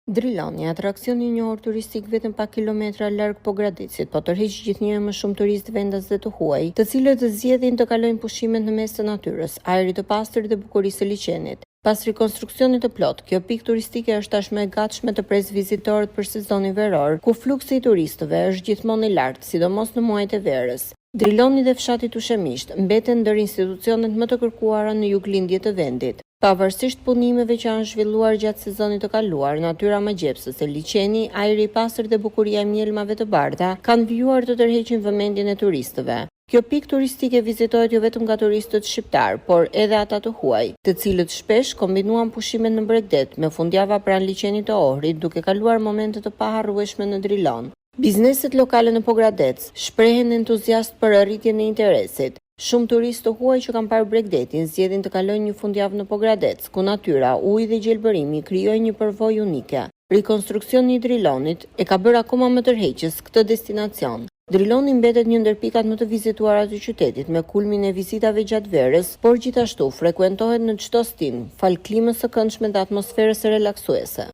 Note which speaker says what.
Speaker 1: Driloni, atraksion i njohur turistik vetëm pak kilometra larg Pogradecit, po tërheq gjithnjë e më shumë turistë vendas dhe të huaj, të cilët zgjedhin të kalojnë pushimet në mes të natyrës, ajrit të pastër dhe bukurisë së liqenit. Pas rikonstruksionit të plotë, kjo pikë turistike është tashmë e gatshme të presë vizitorët për sezonin veror, ku fluksi i turistëve është gjithmonë i lartë, sidomos në muajt e verës. Driloni dhe fshati Tushemisht mbeten ndër institucionet më të kërkuara në juglindje të vendit. Pavarësisht punimeve që janë zhvilluar gjatë sezonit të kaluar, natyra magjepsëse, liqeni, ajri i pastër dhe bukuria e mjelmave të bardha kanë vijuar të tërheqin vëmendjen e turistëve. Kjo pikë turistike vizitohet jo vetëm nga turistët shqiptarë, por edhe ata të huaj, të cilët shpesh kombinuan pushimet në bregdet me fundjava pranë liqenit të Ohrit, duke kaluar momente të paharrueshme në Drilon. Bizneset lokale në Pogradec shprehen entuziastë për rritjen e interesit. Shumë turistë të huaj që kanë parë bregdetin zgjedhin të kalojnë një fundjavë në Pogradec, ku natyra, uji dhe gjelbërimi krijojnë një përvojë unike. Rikonstruksioni i Drilonit e ka bërë akoma më tërheqës këtë destinacion. Driloni mbetet një ndër pikat më të vizituara të qytetit me kulmin e vizitave gjatë verës, por gjithashtu frekuentohet në çdo stinë, falë klimës së këndshme dhe atmosferës relaksuese.